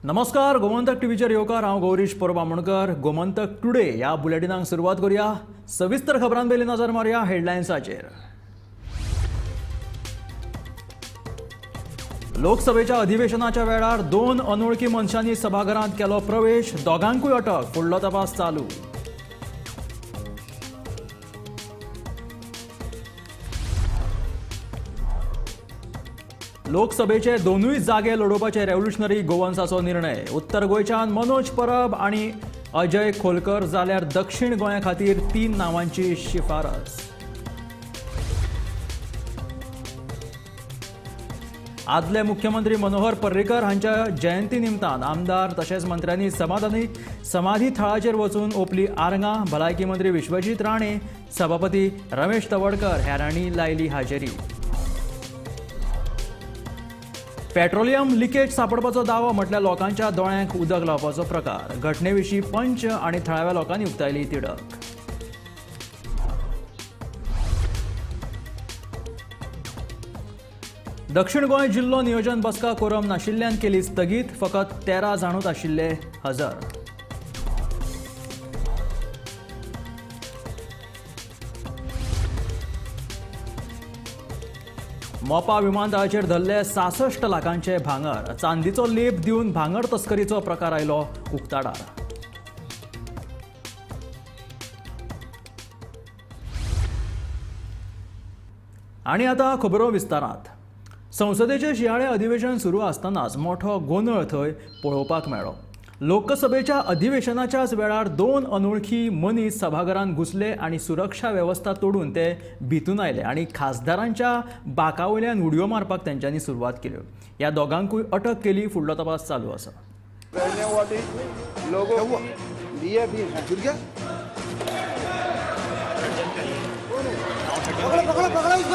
नमस्कार, गोमंतक टीव्हीचेर येवकार. हांव गौरीश परब आमोणकर. गोमंतक टुडे ह्या बुलेटिनाक सुरवात करूया. सविस्तर खबरां पयलीं नजर मारुया हेडलायन्साचेर. लोकसभेच्या अधिवेशनाच्या वेळार दोन अनोळखी मनशांनी सभाघरांत केलो प्रवेश, दोगांकूय अटक, फुडलो तपास चालू. लोकसभेचे दोनूय जागे लढोवपाचे रेव्होल्युशनरी गोवन्साचो निर्णय. उत्तर गोंयच्यान मनोज परब आनी अजय खोलकर, जाल्यार दक्षिण गोंया खातीर 3 नावांची शिफारस. आदले मुख्यमंत्री मनोहर पर्रीकर हांच्या जयंती निमतान आमदार तशेंच मंत्र्यांनी समाधी थळाचेर वचून ओपली आरंगां. भलायकी मंत्री विश्वजीत राणे, सभापती रमेश तवडकर हेरांनी लायली हाजेरी. पेट्रोलियम लिकेज सापडपाचो दावो म्हटल्यार लोकांच्या दोळ्यांक उदक लावपाचो प्रकार. घटनेविशीं पंच आनी थळाव्या लोकांनी उक्तायली तिडक. दक्षिण गोंय जिल्लो नियोजन बसका कोरम नाशिल्ल्यान केली स्थगीत, फकत 13 जाणूच आशिल्ले हजर. मोपा विमानतळाचेर धरले 66 लाखांचे भांगर. चांदीचो लेप दिवन भांगर तस्करीचो प्रकार आयलो उक्ताडार. आनी आतां खबरो विस्तारांत. संसदेचे शियाळे अधिवेशन सुरू आसतनाच मोठो गोंदळ थंय पळोवपाक मेळ्ळो. लोकसभेच्या अधिवेशनाच्याच वेळार दोन अनोळखी मनीस सभाघरांत घुसले आनी सुरक्षा वेवस्था तोडून ते भितून आयले आनी खासदारांच्या बाका वयल्यान उडयो मारपाक तेंच्यांनी सुरवात केल्यो. ह्या दोगांकूय अटक केली, फुडलो तपास चालू आसा.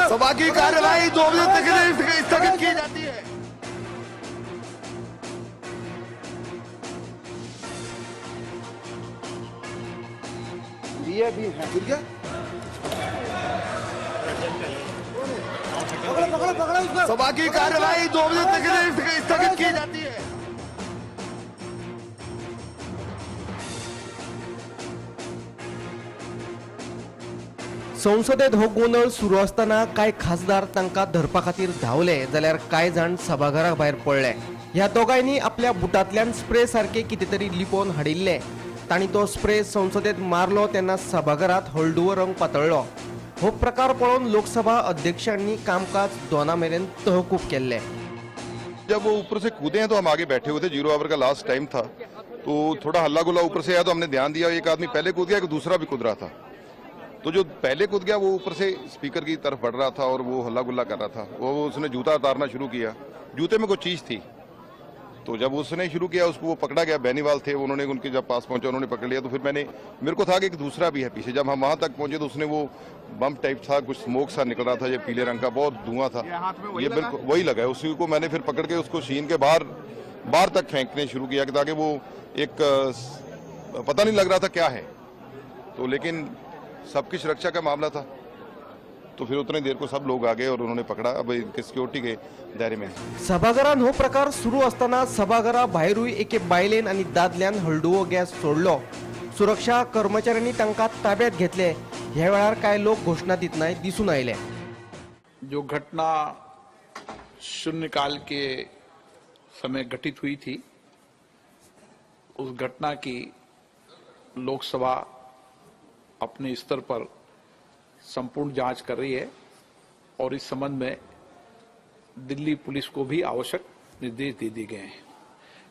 सभा की कार्यवाही 2 बजे तक स्थगित की जाती है. ये भी है। सभा की कार्यवाही 2 बजे तक स्थगित की जाती है. संसदेत हो गोंदळ सुरू आसतना कांय खासदार तांकां धरपा खातीर धांवले, जाल्यार कांय जाण सभाघरा भायर पडले. ह्या दोगांयनी आपल्या बुटांतल्यान स्प्रे सारके कितें तरी लिपोवन हाडिल्ले. तांणी तो स्प्रे संसदेत मारलो तेन्ना सभाघरांत हळडुवो रंग पातळ्ळो. हो प्रकार पळोवन लोकसभा अध्यक्षांनी कामकाज 2 मेरेन तहकूब केल्ले. जब वो ऊपर से कूदे हैं तो हम आगे बैठे हुए थे, 0 our का लास्ट टाइम था, तो थोड़ा हल्ला गुल्ला ऊपर से आया तो हमने ध्यान दिया. एक आदमी पहले कूद गया, एक दूसरा भी कूद रहा था. तो जो पहले कूद गया वो ऊपर से स्पीकर की तरफ बढ़ रहा था और वो हल्ला गुल्ला कर रहा था. वो उसने जूता उतारना शुरू किया, जूते में कुछ चीज़ थी, तो जब उसने शुरू किया उसको वो पकड़ा गया. बेनीवाल थे, उन्होंने उनके जब पास पहुंचा उन्होंने पकड़ लिया. तो फिर मैंने मेरे को था कि एक दूसरा भी है पीछे. जब हम वहाँ तक पहुंचे तो उसने वो बम्प टाइप था, कुछ स्मोक सा निकल रहा था, ये पीले रंग का बहुत धुआं था, ये बिल्कुल वही लगा है. उसी को मैंने फिर पकड़ के उसको शीन के बाहर बाहर तक फेंकने शुरू किया ताकि वो एक पता नहीं लग रहा था क्या है, तो लेकिन सबकी सुरक्षा का मामला था. तो फिर उतनी देर को सब लोग आ गए और उन्होंने पकड़ा. अब इनके सिक्योरिटी के दायरे में. सभाघरात हो प्रकार सुरू असताना सभाघरा भायरूय एके बायलेन आनी दादल्यान हळडुवो गॅस सोडलो. सुरक्षा कर्मचाऱ्यांनी तांकां ताब्यात घेतले. ह्या वेळार कांय लोक घोशणा दितनाय दिसून आयले. जो घटना शून्यकाल के समय घटित हुई थी, उस घटना की लोकसभा अपने स्तर पर संपूर्ण जांच कर रही है और इस संबंध में दिल्ली पुलिस को भी आवश्यक निर्देश दे दिए गए हैं.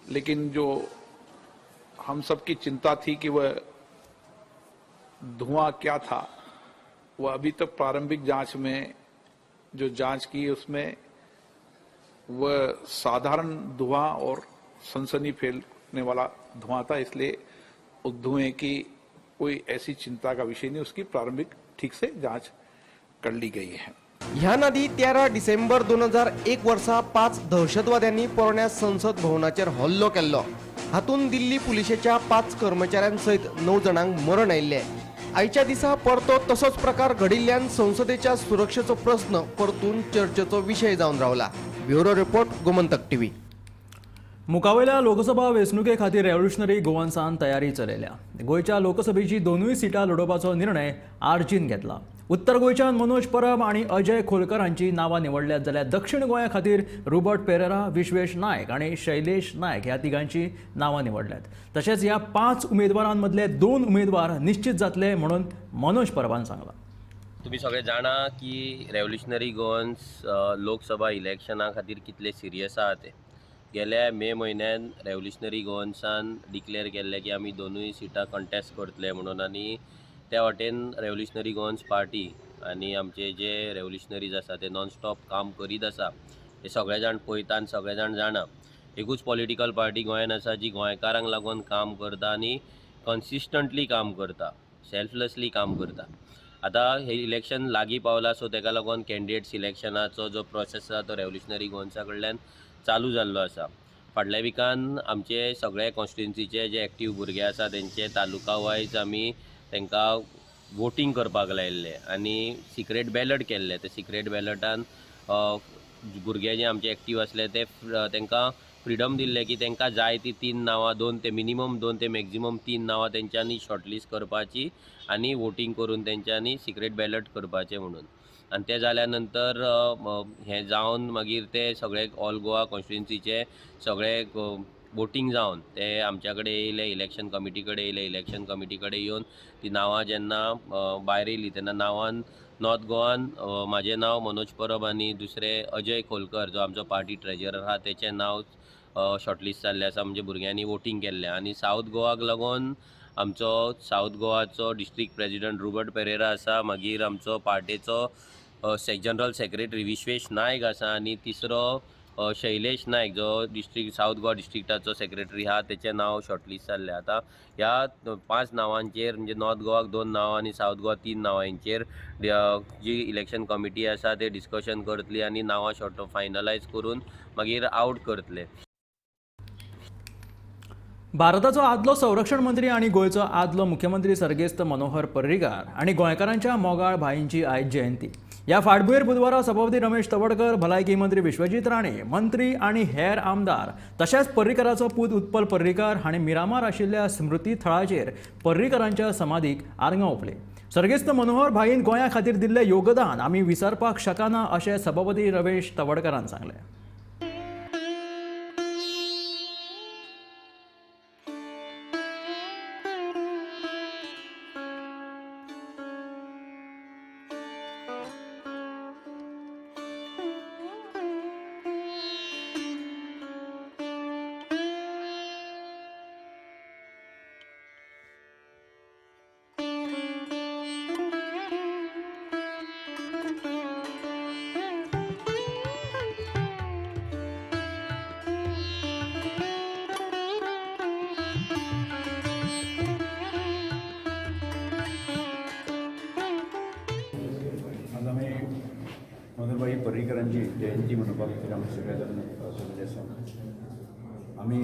लेकिन जो हम सबकी चिंता थी कि वह धुआं क्या था, वह अभी तक प्रारंभिक जांच में जो जांच की उसमें वह साधारण धुआं और सनसनी फैलने वाला धुआं था, इसलिए उस धुएं की कोई ऐसी चिंता का विषय नहीं. उसकी प्रारंभिक ठीक से जांच कर ली गई है. ह्या आदी 13 डिसेंबर 2001 वर्सा 5 दहशतवाद्यांनी पोरण्या संसद भवनाचेर हल्लो केल्लो. हातूंत दिल्ली पुलिशेच्या 5 कर्मचाऱ्यांसयत 9 जाणांक मरण आयिल्लें. आयच्या दिसा परतो तसोच प्रकार घडिल्ल्यान संसदेच्या सुरक्षेचो प्रस्न परतून चर्चेचो विशय जावन रावला. Bureau report, Gomantak TV. मुखावयल्या लोकसभा वेंचणुके खातीर रेव्होल्युशनरी गोवन्सान तयारी चलयल्या. गोंयच्या लोकसभेची दोनूय सिटां लडोवपाचो निर्णय आरजीन घेतला. उत्तर गोंयच्यान मनोज परब आनी अजय खोलकर हांची नांवां निवडल्यात, जाल्यार दक्षिण गोंया खातीर रुबर्ट पेरेरा, विश्वेश नायक आनी शैलेश नायक ह्या तिगांची नांवां निवडल्यात. तशेंच ह्या 5 उमेदवारांमदले 2 उमेदवार निश्चित जातले म्हणून मनोज परबान सांगलां. तुमी सगळे जाणा की रेव्होल्युशनरी गोवन्स लोकसभा इलेक्शना खातीर कितले सिरियस आहा ते. गेल्या मे म्हयन्यान रेव्होल्युशनरी गोवन्सान डिक्लेअर केल्लें की आमी दोनूय सिटां कंटेस्ट करतले म्हणून, आनी त्या वाटेन रेव्होल्युशनरी गोवन्स पार्टी आनी आमचे जे रेव्होल्युशनरीज आसा ते नॉनस्टॉप काम करीत आसा. हे सगळे जाण पळयता आनी सगळे जाण जाणा एकूच पॉलिटिकल पार्टी गोंयान आसा जी गोंयकारांक लागून काम करता आनी कन्सिस्टंटली काम करता, सेल्फलेसली काम करता. आतां हे इलेक्शन लागीं पावलां, सो तेका लागून कॅन्डिडेट सिलेक्शनाचो जो प्रोसेस आसा तो रेव्होल्युशनरी गोवन्सा कडल्यान चालू जाल्लो आसा. फाटल्या विकान आमचे सगळे कॉन्स्टिट्युन्सीचे जे एक्टीव भुरगे आसा तेंचे तालुका वायज आमी तांकां वोटींग करपाक लायिल्लें आनी सिक्रेट बॅलट केल्लें. ते सिक्रेट बॅलटान भुरगे जे आमचे एक्टीव आसले ते तांकां फ्रिडम दिल्लें की तांकां जाय ती 3 नांवां, 2 ते मिनिमम 2 ते मॅक्झिमम 3 नांवां तेंच्यांनी शॉर्टलिस्ट करपाची आनी वोटींग करून तेंच्यांनी सिक्रेट बॅलट करपाचें म्हणून. आनी तें जाल्या नंतर हें जावन मागीर ते सगळे ऑल गोवा कॉन्स्टिट्युन्सीचे सगळे वोटींग जावन ते आमच्या कडेन येयले, इलेक्शन कमिटी कडेन येयले. इलेक्शन कमिटी कडेन येवन ती नांवां जेन्ना भायर येयली तेन्ना नांवान नॉर्थ गोवान म्हाजें नांव मनोज परब आनी दुसरें अजय खोलकर जो आमचो पार्टी ट्रेजरर आहा तेचें नांव शॉर्टलिस्ट जाल्लें आसा, म्हणजे भुरग्यांनी वोटींग केल्लें. आनी सावथ गोवाक लागून आमचो सावथ गोवाचो डिस्ट्रिक्ट प्रेजिडंट रुबर्ट पेरेरा आसा, मागीर आमचो पार्टेचो जनरल सेक्रेटरी विश्वेश नायक आसा आनी तिसरो शैलेश नायक जो डिस्ट्रिक्ट सावथ गोवा डिस्ट्रिक्टाचो सेक्रेटरी आहा तेचें नांव शॉर्टलिस्ट जाल्लें. आतां ह्या 5 नांवांचेर म्हणजे नॉर्थ गोवाक 2 नांवां आनी सावथ गोवा 3 नांवांचेर जी इलेक्शन कमिटी आसा ते डिस्कशन करतली आनी नांवां शॉर्ट फायनलायज करून मागीर आवट करतले. भारताचो आदलो संरक्षण मंत्री आनी गोंयचो आदलो मुख्यमंत्री सर्गेस्त मनोहर पर्रीकार आनी गोंयकारांच्या मोगाळ भाईंची आयज जयंती. ह्या फाटभुंयेर बुधवारा सभापती रमेश तवडकर, भलायकी मंत्री विश्वजीत राणे, मंत्री आनी हेर आमदार तशेंच पर्रीकाराचो पूत उत्पल पर्रीकार हांणी मिरामार आशिल्ल्या स्मृती थळाचेर पर्रीकारांच्या समाधीक आर्गां ओंपली. सर्गेस्त मनोहर भाईन गोंया खातीर दिल्लें योगदान आमी विसरपाक शकना अशें सभापती रमेश तवडकरान सांगलें. मनोहरभाई पर्रीकरांची जयंती मनोवपा खातीर आमी सगळे जाण जमले आसा. आमी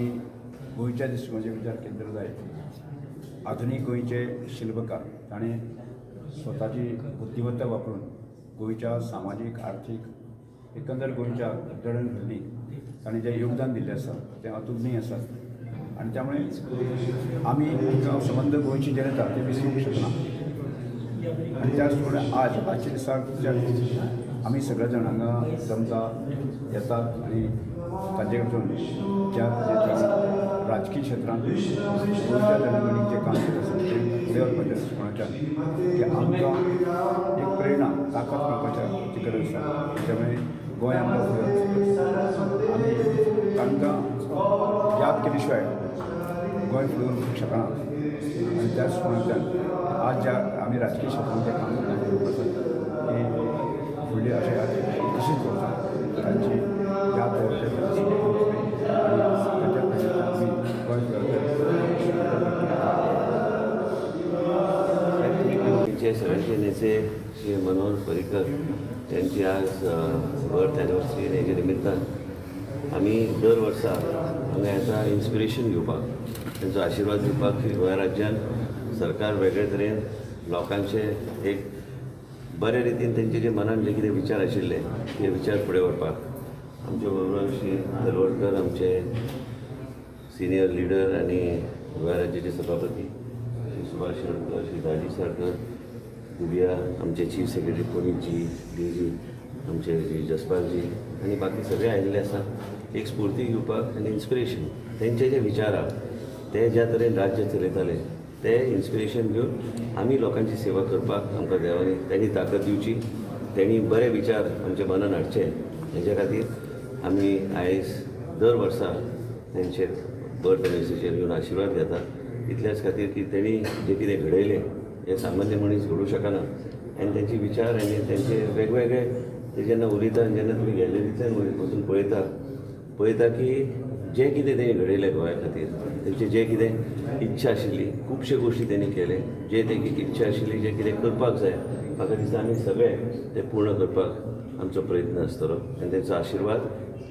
गोंयच्या दृश्टीकोनाचेर विचार केलो जायत आधुनीक गोंयचे शिल्पकार ताणें स्वताची बुद्धिमत्ता वापरून गोंयच्या सामाजीक आर्थीक एकंदर गोंयच्या जडणघडणीक ताणें जें योगदान दिल्लें आसा तें अतुलनीय आसा आनी त्यामुळे आमी संबंद गोंयची जनता ते विसरूंक शकना. आनी त्याच प्रमाणे आज आजच्या दिसाक आमी सगळे जाण हांगा जमता येतात आनी ताजे कडसून ज्या राजकीय क्षेत्रांत गोंयच्या जडणघडणीक जें काम करत आसा तें फुडें वचपाच्या दृश्टिकोनाच्यान की आमकां एक प्रेरणा ताकद मेळपाच्या ती गरज आसा. त्यामुळे गोंय आमकां फुडें वचपाक आमी तांकां याद केली शिवाय गोंय फुडें वचूंक शकना. आनी त्याच दृश्टिकोनांतल्यान आज ज्या आमी राजकीय क्षेत्रांत जें काम करता की फुडली अशें तशीच दवरता तांची याद दवरचे आनी ताच्या आमी गोंय गोंयचे सगळ्यांचे नेते श्री मनोहर पर्रीकर त्यांची आज बर्थ एनिवर्सरी हेच्या निमित्तान आमी दर वर्सा हांगा येता इन्स्पिरेशन घेवपाक, तेंचो आशिर्वाद दिवपाक की गोंय राज्यान सरकार वेगळे तरेन लोकांचे एक बरे रितीन तेंचे जे मनान जे कितें विचार आशिल्ले ते विचार फुडें व्हरपाक आमचे बरोबर श्री तलवडकर, आमचे सिनियर लिडर आनी गोंय राज्याचे सभापती श्री सुभाष शिरोडकर, श्री दाजी साळकर, दुबिया, आमचे चीफ सेक्रेटरी पुनीतजी, डी जी, आमचे श्री जसपालजी आनी बाकी सगळे आयिल्ले आसा एक स्फूर्ती घेवपाक आनी इन्स्पिरेशन तेंचे जे विचार आहा ते ज्या तरेन राज्य चलयताले ते इन्स्पिरेशन घेवन आमी लोकांची सेवा करपाक आमकां देवांनी तेणी ताकद दिवची, तेणी बरे विचार आमच्या मनान हाडचे, हेच्या खातीर आमी आयज दर वर्सा तेंचे बर्थ एनिवर्सरीचेर येवन आशिर्वाद घेता. इतल्याच खातीर की तेणी जें कितें घडयलें हें सामान्य मनीस घडूं शकना आनी तेंचे विचार आनी तेंचे वेगवेगळे ते जेन्ना उलयता आनी जेन्ना तुमी गॅलरींतल्यान वचून पळयता पळयता की जें कितें तेणी घडयलें गोंया खातीर, तेंचे जें कितें इच्छा आशिल्ली खुबशे गोश्टी तेणी केले, जे तेंची इच्छा आशिल्ली जें कितें करपाक जाय म्हाका दिसता आमी सगळे ते पूर्ण करपाक आमचो प्रयत्न आसतलो आनी तेंचो आशिर्वाद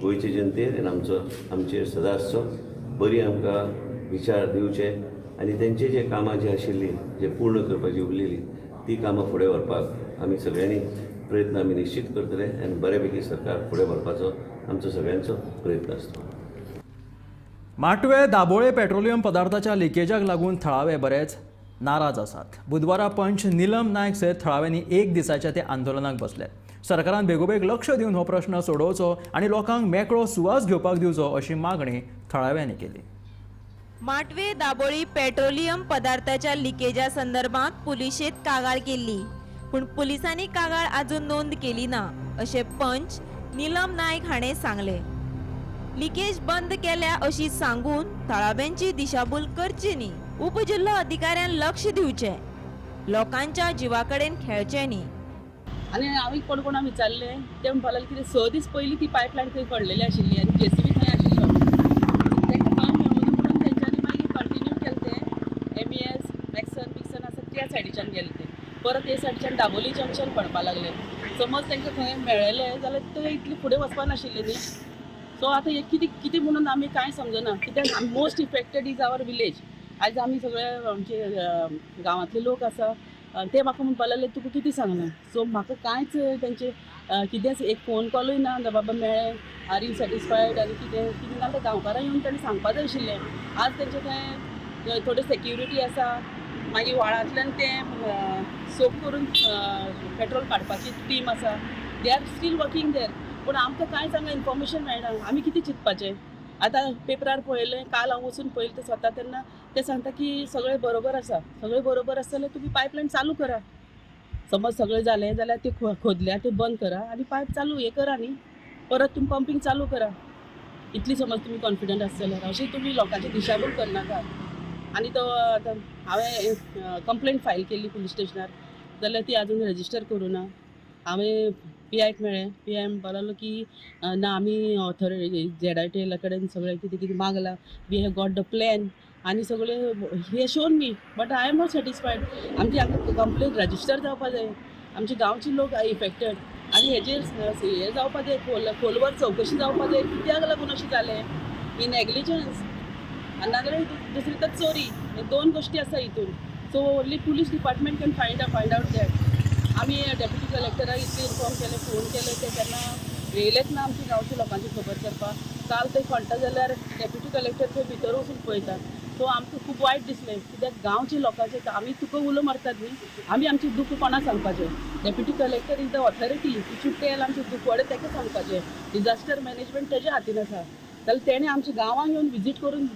गोंयचे जनतेर आनी आमचो आमचेर सदां आसचो. बरी आमकां विचार दिवचे आनी तेंचे जे कामां जी आशिल्ली जे पूर्ण करपाची उरलेली ती कामां फुडें व्हरपाक आमी सगळ्यांनी प्रयत्न आमी निश्चित करतले आनी बऱ्यापैकी सरकार फुडें व्हरपाचो आमचो सगळ्यांचो प्रयत्न आसतलो. माटवे दाबोळे पेट्रोलियम पदार्थाच्या लिकेजाक लागून थळावे बरेच नाराज आसात. बुधवारा पंच नीलम नायक सयत थळाव्यांनी एक दिसाच्या ते आंदोलनाक बसले. सरकारान बेगोबेग लक्ष दिवन हो प्रश्न सोडोवचो आनी लोकांक मेकळो सुवास घेवपाक दिवचो अशी मागणी थळाव्यांनी केली. माटवे दाबोळी पेट्रोलियम पदार्थाच्या लिकेजा संदर्भात पुलिशेत कागाळ केल्ली, पूण पुलिसांनी कागाळ अजून नोंद केली ना अशें पंच नीलम नायक हाणें सांगलें. लिकेज बंद केल्या अशी सांगून थळाव्यांची दिशाभूल करची न्ही. उपजिल्हो अधिकाऱ्यान लक्ष दिवचें, लोकांच्या जिवा कडेन खेळचें न्ही. आनी हांवें कोण कोणाक विचारलें ते म्हणपाक लागले कितें 6 दीस पयलीं ती पायपलायन खंय पडलेली आशिल्ली आनी जेसीबी थंय आशिल्लो, तांकां काम मेळून म्हणून तेंच्यांनी मागीर कंटिन्यू केलें तें. एमईएस मॅक्सन बिक्सन आसा त्या सायडीच्यान गेले ते, परत हे सायडीच्यान दाबोली जंक्शन पडपाक लागलें. समज तांकां थंय मेळ्ळेलें जाल्यार ते इतले फुडें वचपा नाशिल्लें न्ही. सो आतां हें कितें कितें म्हणून आमी कांय समजना, कित्याक most affected is our village. आयज आमी सगळे आमचे गांवांतले लोक आसा ते म्हाका म्हणपाक लागले तुका कितें सांगलें. सो म्हाका कांयच तेंचे कितेंच एक फोन कॉलूय ना बाबा मेळ्ळें, are you satisfied आनी कितें कितें ना. गांवकारां येवन ताणें सांगपा जाय आशिल्लें. आज तेंचे थंय थोडी सेक्युरिटी आसा, मागीर व्हाळांतल्यान तें सोक करून पेट्रोल काडपाची टीम आसा, they are still working there. पूण आमकां कांयच हांगा इन्फॉर्मेशन मेळना, आमी कितें चिंतपाचें. आतां पेपरार पळयलें, काल हांव वचून पळयलें ते स्वता, तेन्ना ते सांगता की सगळें बरोबर आसा. सगळें बरोबर आसा जाल्यार तुमी पायपलायन चालू करा. समज सगळें जालें जाल्यार ते खोदल्या ते बंद करा आनी पायप चालू हें करा न्ही, परत तुमी पंपींग चालू करा. इतली समज तुमी कॉन्फिडंट आसा जाल्यार अशें तुमी लोकांची दिशाभूल करनाका. आनी तो आतां हांवें कंप्लेन फायल केली पुलीस स्टेशनार, जाल्यार ती आजून रजिस्टर करूं ना. हांवें पी आयक मेळ्ळें, पी I म्हणपाक लागलो की ना आमी ऑथॉरिटी ZITL कडेन सगळें कितें कितें मागलां, we have got the plan आनी सगळें हे shown me, but I am not satisfied. आमची आमकां कंप्लेन रजिस्टर जावपा जाय, आमचे गांवचे लोक इफेक्टेड आनी हेजेर हें जावपा जाय, खोलवर चवकशी जावपा जाय कित्याक लागून अशें जालें. ही नेग्लिजन्स आनी नाजाल्यार दुसरी तर चोरी, हे दोन गोश्टी आसा हितून. So only police department can find out that. आमी डेप्युटी कलेक्टराक इतलें इन्फॉर्म केलें, फोन केलें, ते केन्ना येयलेच ना आमच्या गांवच्या लोकांची खबर करपाक. काल ते खणटा जाल्यार डेप्युटी कलेक्टर थंय भितर वचून पळयता. सो आमकां खूब वायट दिसलें कित्याक गांवच्या लोकांचे आमी तुका उलो मारतात न्ही, आमी आमचें दुख्ख कोणाक सांगपाचें. Deputy collector is the authority, he should tell आमचें दुखवडे ताका सांगपाचें. डिजास्टर मॅनेजमेंट तेज्या हातीन आसा, जाल्यार तेणें आमच्या गांवांक येवन विजीट करून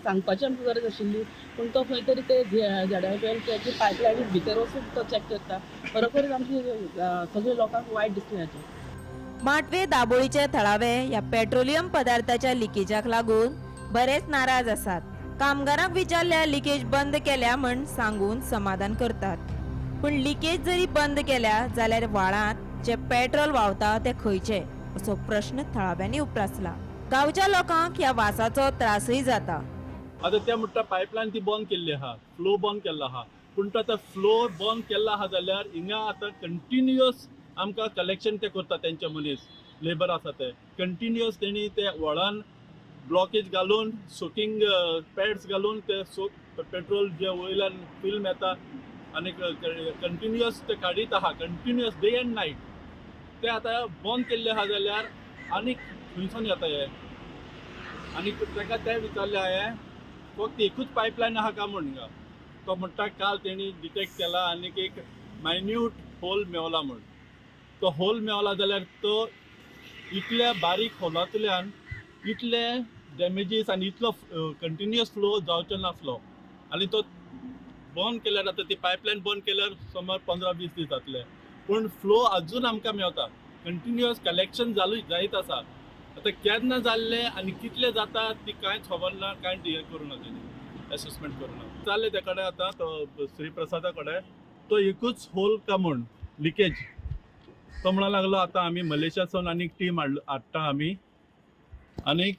सांगपाची आमकां गरज आशिल्ली. पूण तो खंय तरी ते झाडां त्याची पायपलायनी भितर वचून तो चॅक करता. बरोबरच आमचे सगळे लोकांक वायट दिसलें हाचें. माटवे दाबोळीचे थळावे ह्या पेट्रोलियम पदार्थाच्या लिकेजाक लागून बरेच नाराज आसात. कामगारांक विचारल्यार लिकेज बंद केल्या म्हण सांगून समाधान करतात, पूण लिकेज जरी बंद केल्या जाल्यार व्हाळांत जे पेट्रोल व्हांवता ते खंयचे असो प्रश्न थळाव्यांनी उप्रासला. गांवच्या लोकांक ह्या वासाचो त्रासय जाता. आतां ते म्हणटा पायपलायन ती बंद केल्ली आहा, फ्लो बंद केल्लो आहा, पूण तो आतां फ्लो बंद केल्लो आहा जाल्यार हिंगा आतां कंटिन्युअस आमकां कलेक्शन ते करता. तेंचे मनीस लेबर आसा ते कंटिन्युअस तेणी ते व्हळान ब्लॉकेज घालून सोकिंग पॅड्स घालून ते पेट्रोल जे वयल्यान फिल्म येता आनी कंटिन्युअस ते काडीत आहा, कंटिन्युअस डे एंड नायट. ते आतां बंद केल्ले आहा जाल्यार आनी खंयसून येता हे. आनी ताका तें विचारलें हांवें, फक्त एकूच पायपलायन आहा काय म्हूण. हिंगा तो म्हणटा काल तेणी डिटेक्ट केला आनी एक मायन्यूट होल मेवला म्हूण. तो होल मेवला जाल्यार तो इतल्या बारीक होलांतल्यान इतले डॅमेजीस आनी इतलो कंटिन्युअस फ्लो जावचो नासलो. आनी तो बंद केल्यार आतां ती पायपलायन बंद केल्यार सुमार 15-20 दीस जातले, पूण फ्लो अजून आमकां मेवता. कंटिन्युअस कलेक्शन चालू जायत आसा. आतां केन्ना जाल्लें आनी कितले जाता ती कांयच खबर ना, कांय हें करूं ना, तेणी एसेसमेंट करूं ना. जालें ते कडेन आतां तो श्रीप्रसादा कडेन तो एकूच होल का म्हूण लिकेज तो म्हणूंक लागलो आतां आमी मलेशियासून आनीक टीम हाडटा आमी आनीक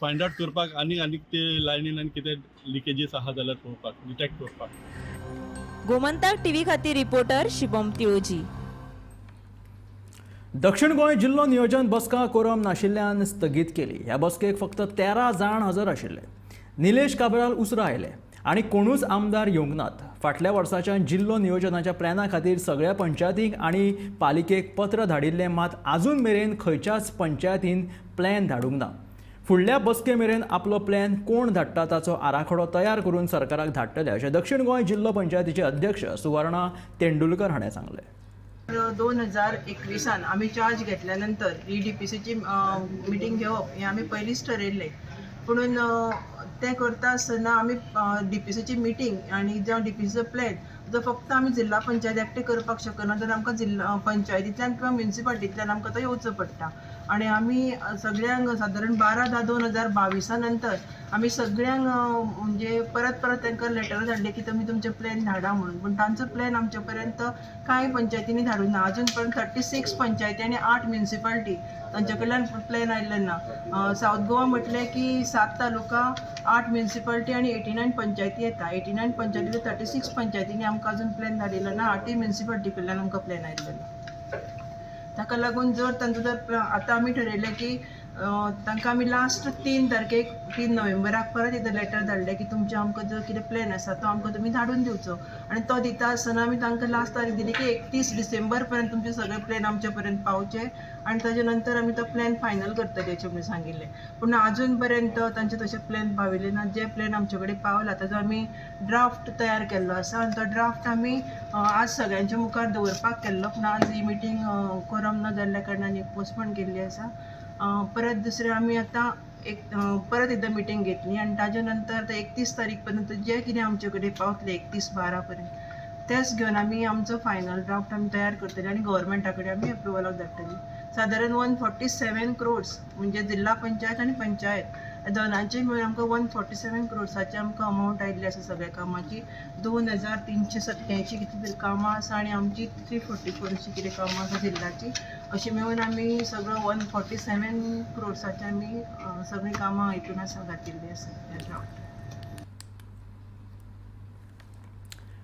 फायंड आवट करपाक आनी आनीक ते लायनीन आनी कितें लिकेजीस आहा जाल्यार पळोवपाक, डिटेक्ट करपाक. गोमंतक टीव्ही खातीर रिपोर्टर शिवम तिळोजी. दक्षिण गोंय जिल्लो नियोजन बसका कोरम नाशिल्ल्यान स्थगीत केली. ह्या बसकेक फक्त 13 जाण हजर आशिल्ले. निलेश काब्राल उसरां आयले आनी कोणूच आमदार येवंक नात. फाटल्या वर्साच्या जिल्लो नियोजनाच्या प्लॅना खातीर सगळ्या पंचायतींक आनी पालिकेक पत्र धाडिल्लें, मात आजून मेरेन खंयच्याच पंचायतीन प्लॅन धाडूंक ना. फुडल्या बसके मेरेन आपलो प्लॅन कोण धाडटा ताचो आराखडो तयार करून सरकाराक धाडटले अशें दक्षिण गोंय जिल्लो पंचायतीचे अध्यक्ष सुवर्णा तेंडुलकर हाणें सांगलें. 2021 आमी चार्ज घेतल्या नंतर ही डीपीसीची मिटींग घेवप हें आमी पयलींच ठरयल्लें, पुणून तें करता आसतना आमी डीपीसीची मिटींग आनी जावं डीपीसीचो प्लॅन तो फक्त आमी जिल्हा पंचायत एकटें करपाक शकना, तर आमकां जिल्हा पंचायतींतल्यान किंवा म्युनिसिपालिटींतल्यान आमकां तो येवचो पडटा. आनी आमी सगळ्यांक सादारण 12/10/2022 नंतर आमी सगळ्यांक म्हणजे परत परत तांकां लेटर धाडले की तुमी तुमचे प्लॅन धाडा म्हणून, पूण तांचो प्लॅन आमचे पर्यंत कांय पंचायतींनी धाडूंक ना. अजून पर्यंत 36 पंचायती आनी 8 म्युनिसिपालिटी तांचे कडल्यान प्लॅन आयिल्ले ना. सावथ गोवा म्हटलें की 7 तालुका, 8 म्युनिसिपालिटी आनी 89 पंचायती येता. 89 पंचायती 36 पंचायतींनी आमकां अजून प्लॅन धाडिल्लो ना, 8 म्युनिसिपालिटी कडल्यान आमकां प्लॅन आयिल्लो ना. ताका लागून जर तांचो जर आतां आमी ठरयलें की तांकां आमी लास्ट 3 तारखेक 3 नोव्हेंबराक परत एकदां लेटर धाडलें की तुमचें आमकां जो कितें प्लॅन आसा तो आमकां तुमी धाडून दिवचो, आनी तो दिता आसतना आमी तांकां लास्ट तारीख दिली की 31 डिसेंबर पर्यंत तुमचे सगळे प्लॅन आमचे पर्यंत पावचे आनी ताजे नंतर आमी तो प्लॅन फायनल करतले अशें म्हणून सांगिल्लें. पूण अजून पर्यंत तांचे तशे प्लॅन पाविल्ले ना. जे प्लॅन आमचे कडेन पावला ताजो आमी ड्राफ्ट तयार केल्लो आसा आनी तो ड्राफ्ट आमी आज सगळ्यांच्या मुखार दवरपाक केल्लो, पूण आज ही मिटींग कोरम न जाल्ल्या कारणान पोस्टपोन केल्ली आसा. परत दुसरें आमी आतां एक परत एकदां मिटींग घेतली आनी ताजे नंतर 31 तारीख पर्यंत जे कितें आमचे कडेन पावतले 31/12 पर्यंत तेच घेवन आमी आमचो फायनल ड्राफ्ट आमी तयार करतले आनी गव्हर्मेंटा कडेन आमी एप्रुवलाक धाडटली. सादारण 147 क्रोड्स म्हणजे जिल्हा पंचायत आनी पंचायत दोनांचे मेळून आमकां 147 क्रोड्साचे आमकां अमावंट आयिल्ली आसा सगळ्या कामाची. 2387 कितें तरी कामां आसा आनी आमची 344 अशी कितें कामां आसा जिल्ल्याची, अशें मेळून आमी सगळो 147 क्रोड्साचे आमी सगळीं कामां हितून आसा घातिल्ली आसा.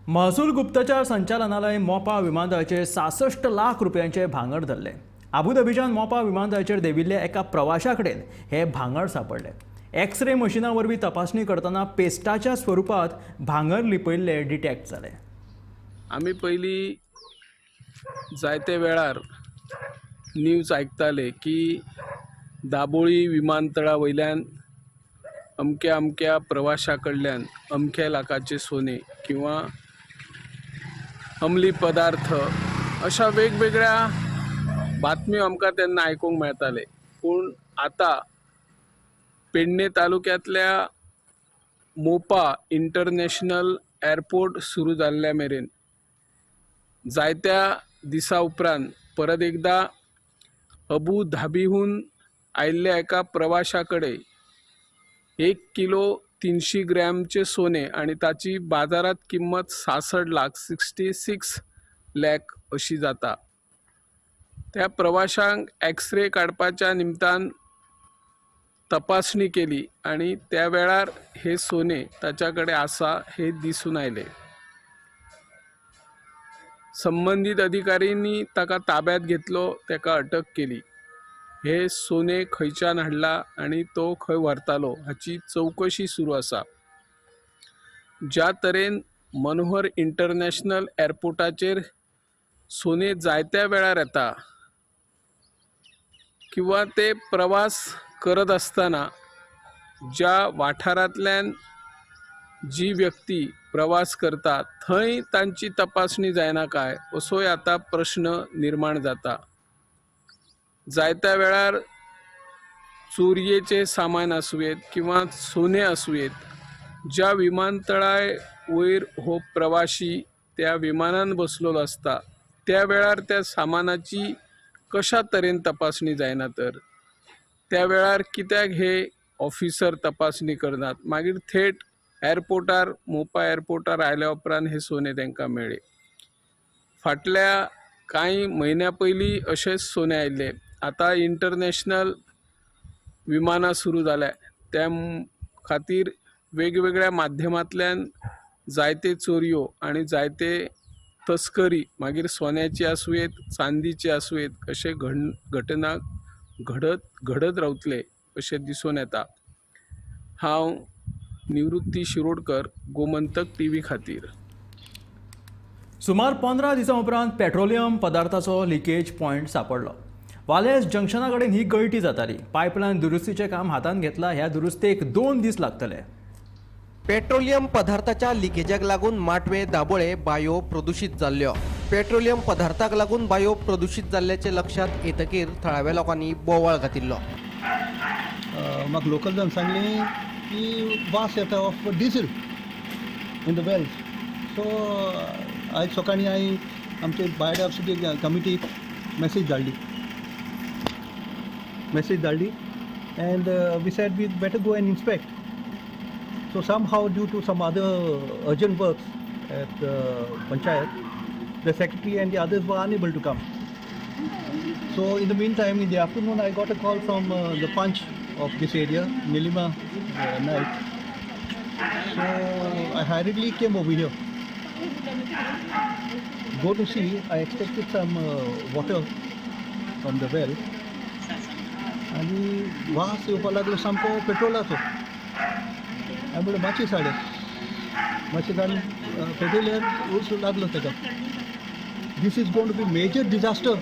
महसूल गुप्तचर संचालनालय मोपा विमानतळाचेर 66 लाख रुपयांचे भांगर धरले. आबुधाबीच्यान मोपा विमानतळाचेर देविल्ल्या एका प्रवाशा कडेन हे भांगर सापडले. एक्सरे मशिना वरवीं तपासणी करतना पेस्टाच्या स्वरुपात भांगर लिपयिल्ले डिटेक्ट जाले. आमी पयलीं जायते वेळार न्यूज आयकताले की दाबोळी विमानतळा वयल्यान अमक्या अमक्या प्रवाशा कडल्यान अमक्या लाखाचे सोने किंवा अंमली पदार्थ अशा वेगवेगळ्या बातम्यो आमकां तेन्ना आयकूंक मेळटाले. पूण आतां पेडणे तालुक्यांतल्या मोपा इंटरनॅशनल एअरपोर्ट सुरू जाल्ल्या मेरेन जायत्या दिसा उपरांत परत एकदां अबू धाबीहून आयिल्ल्या एका प्रवाशा कडेन 1 किलो 300 ग्रॅमचे सोने आनी ताची बाजारात किंमत 66 लाख 66 लॅक अशी जाता. त्या प्रवाशांक एक्सरे काडपाच्या निमतान तपासणी केली आनी त्या वेळार हे सोने ताच्या कडेन आसा हे दिसून आयले. संबंदीत अधिकाऱ्यांनी ताका ताब्यात घेतलो, ताका अटक केली. हे सोने खंयच्यान हाडला आनी तो खंय व्हरतालो हाची चवकशी सुरू आसा. ज्या तरेन मनोहर इंटरनॅशनल एअरपोर्टाचेर सोने जायत्या वेळार येता किंवा ते प्रवास करत आसतना ज्या वाठारांतल्यान जी व्यक्ती प्रवास करता थंय तांची तपासणी जायना काय असोय आतां प्रश्न निर्माण जाता. जायत्या वेळार चोरयेचें सामान आसूं येत किंवा सोने आसूं येत, ज्या विमानतळा वयर हो प्रवाशी त्या विमानान बसलेलो आसता त्या वेळार त्या सामानाची कशा तरेन तपासणी जायना तर त्या वेळार कित्याक हे ऑफिसर तपासणी करनात. मागीर थेट एअरपोर्टार मोपा एअरपोर्टार आयल्या उपरांत हे सोने तांकां मेळ्ळे. फाटल्या कांय म्हयन्या पयलीं अशेंच सोने आयिल्ले. आतां इंटरनॅशनल विमानां सुरू जाल्या त्या खातीर वेगवेगळ्या माध्यमांतल्यान जायते चोरयो आनी जायते तस्करी मागीर सोन्याची आसूं येत चांदीची आसूं येत अशे घटना घडत रावतले अशें दिसून येता. हांव निवृत्ती शिरोडकर, गोमंतक टीव्ही खातीर. सुमार 15 दिसां उपरांत पेट्रोलियम पदार्थाचो लिकेज पॉयंट सापडलो. वालेस जंक्शना कडेन ही गळटी जाताली. पायपलायन दुरुस्तीचें काम हातांत घेतलां. ह्या दुरुस्तेक 2 दीस लागतले. पेट्रोलियम पदार्थाच्या लिकेजाक लागून माटवे दाबोळे बायो प्रदूषित जाल्ल्यो. पेट्रोलियम पदार्थाक लागून बायो प्रदूषित जाल्ल्याचें लक्षांत येतकीर थळाव्या लोकांनी बोवाळ घातिल्लो. म्हाका लोकल जावन सांगलें की वास येता of diesel in the wells. So आयज सकाळीं हांवें आमचे बायोडायवर्सिटी कमिटीक मॅसेज धाडली and we said we better go and inspect. So somehow due to some other urgent works at panchayat, the secretary and the others were unable to come. So in the meantime, in the afternoon, I got a call from the panch of this area, Nilima Naik. So I hurriedly came over here. Go to see, I expected some water from the well. आनी वास येवपाक लागलो सामको पेट्रोलाचो. हांवें म्हणलें मातशें साडे मातशें जाण पेट्रोलियम उस लागलो ताका. This is going to be major disaster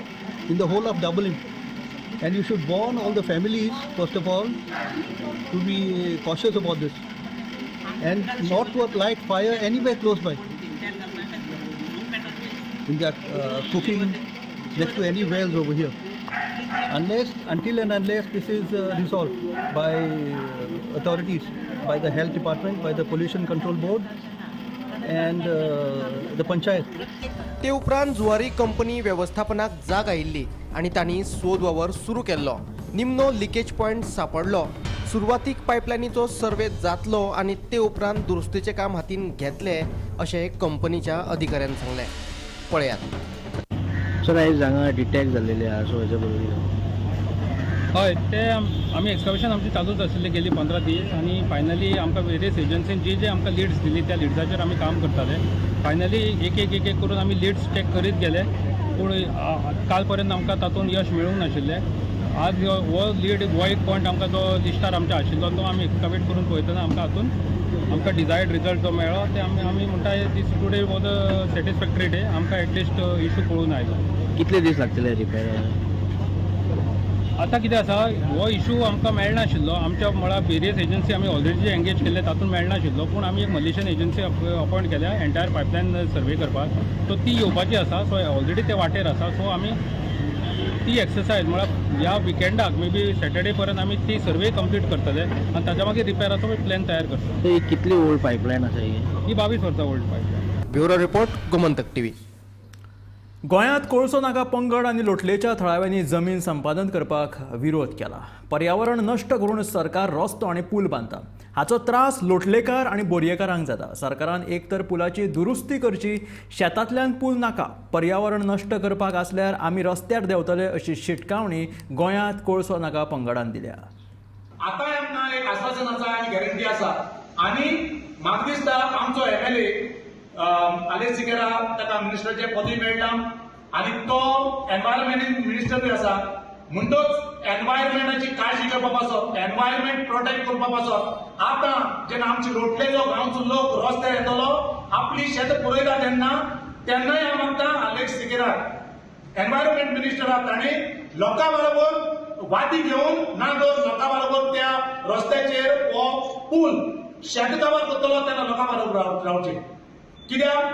in the whole of Dabolim and you should warn all the families first of all to be cautious about this and not to light fire anywhere close by in that cooking next to any wells over here. Unless, until and unless this is resolved by authorities, by the health department, by the pollution control board and the panchayat. ते उपरांत Zuari company वेवस्थापनाक जाग आयिल्ली आनी तांणी सोद वावर सुरू केल्लो. निमणो लिकेज पॉयंट सापडलो. सुरवातीक पायपलायनीचो सर्वे जातलो आनी ते उपरांत दुरुस्तीचें काम हातीन घेतले अशें कंपनीच्या अधिकाऱ्यान सांगलें. पळयात. सर, आयज हांगा डिटेक्ट जाल्लेले आसा, सो हेजे बरोबर हय, ते आमी एक्सकवेशन आमची चालूच आशिल्ली गेली 15 दीस आनी फायनली आमकां वेरियस एजन्सीन जी जे आमकां लिड्स दिली त्या लिड्साचेर आमी काम करताले. फायनली एक एक एक एक करून आमी लिड्स चॅक करीत गेले, पूण काल पर्यंत आमकां तातूंत यश मेळूंक नाशिल्लें. आज हो लीड हो एक पॉयंट आमकां जो लिस्टार आमच्या आशिल्लो तो आमी एक्सकवेट करून पळयतना आमकां हातूंत आमकां डिजायर्ड रिजल्ट जो मेळ्ळो ते आमी म्हणटा this today was a satisfactory day. आमकां एटलिस्ट इशू कळून आयलो. कितले दीस लागतले रिपेर? आतां कितें आसा, हो इशू आमकां मेळनाशिल्लो. आमच्या म्हळ्यार वेरियस एजन्सी आमी ऑलरेडी एंगेज केल्ले तातूंत मेळनाशिल्लो, पूण आमी एक मलेशियन एजन्सी अपॉयंट केल्या एंटायर पायपलायन सर्वे करपाक. सो ती येवपाची आसा. सो ऑलरेडी ते वाटेर आसा. सो आमी ती एक्सरसायज म्हळ्यार ह्या विकेंडाक मे बी सॅटर्डे पर्यंत आमी ती सर्वे कंप्लीट करतले आनी ताच्या मागीर रिपेराचो प्लॅन तयार करतले. कितली ओल्ड पायपलायन आसा ही? ही 22 वर्सां old pipeline. Bureau report, Gomantak TV. गोंयांत कोळसो नाका पंगड आनी लोटलेच्या थळाव्यांनी जमीन संपादन करपाक विरोध केला. पर्यावरण नश्ट करून सरकार रस्तो आनी पूल बांदता. हाचो त्रास लोटलेकार आनी बोरयेकारांक जाता. सरकारान एक तर पुलाची दुरुस्ती करची, शेतांतल्यान पूल नाका. पर्यावरण नश्ट करपाक आसल्यार आमी रस्त्यार देंवतले अशी शिटकावणी गोंयांत कोळसो नाका पंगडान दिल्या. आतां आमकां एक आश्वासन आसा आनी गॅरंटी आसा आनी म्हाका दिसता आमचो एमएलए आलेक्स सिकेरा ताका मिनिस्टराचें पदवी मेळटा आनी तो एनवायरमेंट मिनिस्टर बी आसा, म्हणटोच एनवायरमेंटाची काळजी करपा पासत, एनवायरमेंट प्रोटेक्ट करपा पासत आतां जेन्ना आमचे लोटलेचो गांवचो लोक रस्त्यार येतलो आपली शेत पुरयता तेन्ना तेन्नाय हांव मागता आलेक्स सिकेरा एनवायरमेंट मिनिस्टर आहा ताणें लोकां बरोबर वाती घेवन ना जर लोकां बरोबर त्या रस्त्याचेर हो पूल शेत काबार करतलो तेन्ना लोकां बरोबर रावचें. कित्याक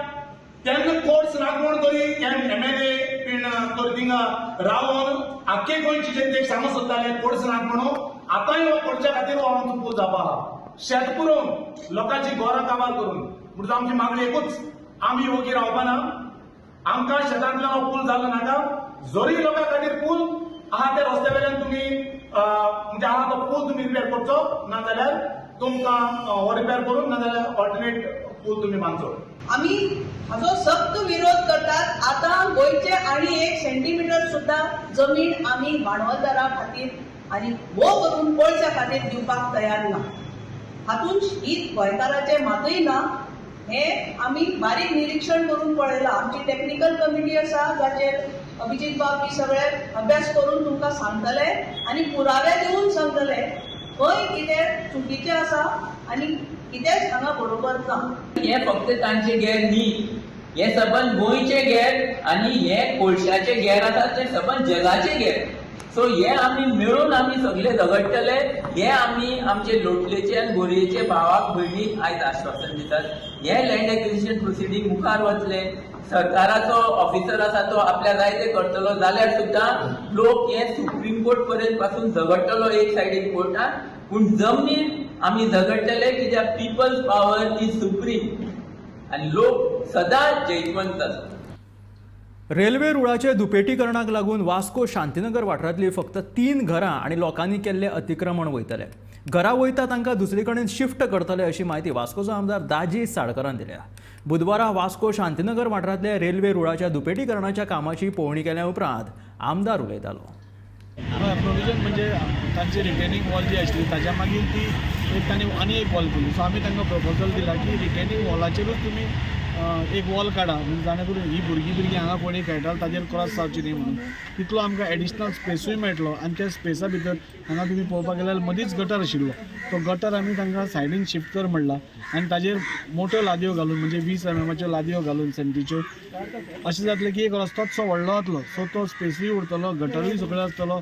तेन्ना कोर्स राखून तरी एमएलए बीन तर थिंगा रावन आख्खे गोंयची जनतेक सांगूंक सोदताले कोर्स नाक म्हणून. आतांय हो कोर्सा खातीर हो आमचो पूल जावपा आहा, शेत पुरोवन लोकांची घरां काबार करून. म्हणटच आमची मागणी एकूच, आमी ओगी रावपाना, आमकां शेतांतल्यान हो पूल जालो नाका. जरी लोकां खातीर पूल आहा त्या रस्त्या वयल्यान तुमी म्हणजे आहा तो पूल तुमी रिपेर करचो, नाजाल्यार तुमकां हो रिपेर करून नाजाल्यार ऑल्टरनेट पूल तुमी बांदचो. आमी हाजो सक्त विरोध करतात. आतां गोंयचे आनी 1 सेंटीमिटर सुद्दां जमीन आमी भांडवलदारा खातीर आनी हो करून पयशा खातीर दिवपाक तयार ना. हातूंत हीत गोंयकाराचें मातूय ना हें आमी बारीक निरिक्षण करून पळयलां. आमची टॅक्निकल कमिटी आसा जाचेर अभिजीत बाब बी सगळे अभ्यास करून तुमकां सांगतले आनी पुरावे दिवन सांगतले खंय कितें चुकीचें आसा आनी कितेंच हांगा बरोबर ना. हें फक्त तांचें घेर न्ही, हें सबंद गोंयचें घेर आनी हें कोळशाचें घेर आसा तें सबंद जगाचें घेर. सो हे आमी मेळून आमी सगळे झगडटले. हे आमी आमचे लोटलेचे आनी बोरयेचे भावाक भयणीक आयज आश्वासन दितात. हे लँड एक्विजिशन प्रोसिडींग मुखार वतले. सरकाराचो ऑफिसर आसा तो आपल्या जाय ते करतलो जाल्यार सुद्दां लोक हे सुप्रीम कोर्ट पर्यंत पासून झगडटलो एक सायडीन कोर्टान, पूण जमनीर आमी झगडटले कित्याक पिपल्स पावर is supreme आनी लोक सदांच जैतवंत आसता. रेल्वे रुळाचे दुपेटीकरणाक लागून वास्को शांतीनगर वाठारांतली फक्त 3 घरां आनी लोकांनी केल्लें अतिक्रमण वयतले. घरां वयता तांकां दुसरे कडेन शिफ्ट करतले अशी म्हायती वास्कोचो आमदार दाजी साळकरान दिल्या. बुधवारा वास्को शांतीनगर वाठारांतल्या रेल्वे रुळाच्या दुपेटीकरणाच्या कामाची पळोवणी केल्या उपरांत आमदार उलयतालो. प्रोविजन म्हणजे तांची रिटेनिंग वॉल जी आसली ताच्या मागीर ती एक तांणी आनी एक वॉल केली. सो आमी तांकां प्रपोजल दिला की रिटेनिंग वॉलाचेरूच तुमी एक वॉल काडा, म्हणजे जाणे करून ही भुरगीं बिरगीं हांगा कोणी खेळटाल ताजेर क्रॉस जावची न्ही म्हणून. तितलो आमकां एडिशनल स्पेसूय मेळटलो आनी त्या स्पेसा भितर हांगा तुमी पळोवपाक गेल्यार मदींच गटर आशिल्लो, तो गटर आमी तांकां सायडीन शिफ्ट कर म्हणला आनी ताजेर मोट्यो लादयो घालून म्हणजे 20 mm लादयो घालून सेंटीच्यो अशें जातलें की एक रस्तोच सो व्हडलो जातलो. सो तो स्पेसूय उरतलो, गटरूय सगळो आसतलो,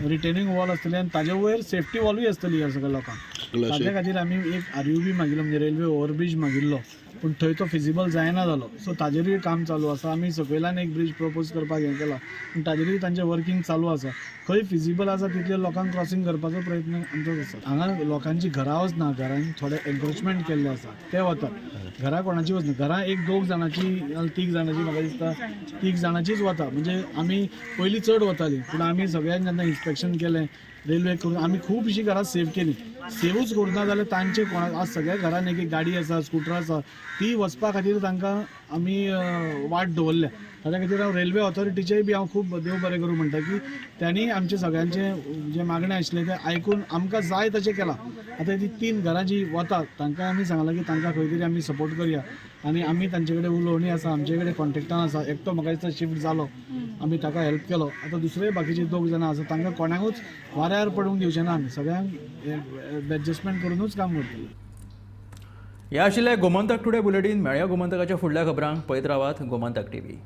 रिटेनिंग वॉल आसतली आनी ताजे वयर सेफ्टी वॉलूय आसतली ह्या सगळ्या लोकांक. ताज्या खातीर आमी एक RUB मागिल्लो म्हणजे रेल्वे ओवरब्रीज मागिल्लो, पूण थंय तो फिजिबल जायना जालो. सो ताजेरूय काम चालू आसा. आमी सकयल्यान एक ब्रीज प्रपोज करपाक हें केलां, पूण ताजेरूय तांचें वर्कींग चालू आसा. खंय फिजिबल आसा तितले लोकांक क्रॉसींग करपाचो प्रयत्न आमचो आसा. हांगा लोकांची घरां वचना, घरांत थोडे एन्क्रोचमेंट केल्ले आसा ते वतात, घरां कोणाची वचना. घरां 1-2 जाणांची 3 जाणांची म्हाका दिसता 3 जाणांचीच वता. म्हणजे आमी पयलीं चड वताली, पूण आमी सगळ्यांक जेन्ना इन्स्पेक्शन केलें रेल्वे करून आमी खुबशीं घरां सेव केली. सेवूच करूना जाल्यार तांचे कोणा आज सगळ्या घरान एक एक गाडी आसा, स्कुटर आसा, ती वचपा खातीर तांकां आमी वाट दवरल्या. ताच्या खातीर हांव रेल्वे ऑथॉरिटीचेय बी हांव खूब देव बरें करूं म्हणटा की तांणी आमचें सगळ्यांचें जें मागणें आशिल्लें तें आयकून आमकां जाय तशें केलां. आतां ती 3 घरां जीं वतात तांकां आमी सांगलां की तांकां खंय तरी आमी सपोर्ट करया आनी आमी तांचे कडेन उलोवणी आसा, आमचे कडेन कॉन्टेक्टान आसा. एकटो म्हाका दिसता शिफ्ट जालो, आमी ताका हेल्प केलो. आतां दुसरे बाकीचे 2 जाणां आसा तांकां कोणाकूच वाऱ्यार पडूंक दिवचें ना, आमी सगळ्यांक एडजस्टमेंट करुनूच काम करतले. हे आशिल्लें गोमंतक टुडे बुलेटीन. मेळया गोमंतकाच्या फुडल्या खबरांक. पळयत रावात गोमंतक टीव्ही.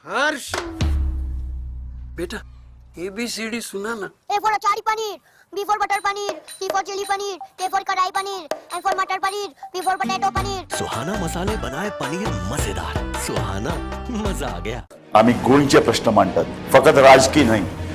हर्ष बेटा ABCD सुना ना। A for achari paneer, B for butter paneer, C for chilli paneer, K for kadai paneer, M for matar paneer, P for potato paneer. Suhana मसाले बनाए पनीर मजेदार, सुहाना मजा आ गया। आम्ही गोंयचे प्रश्न मांडतात, फकत राजकीय न्हय।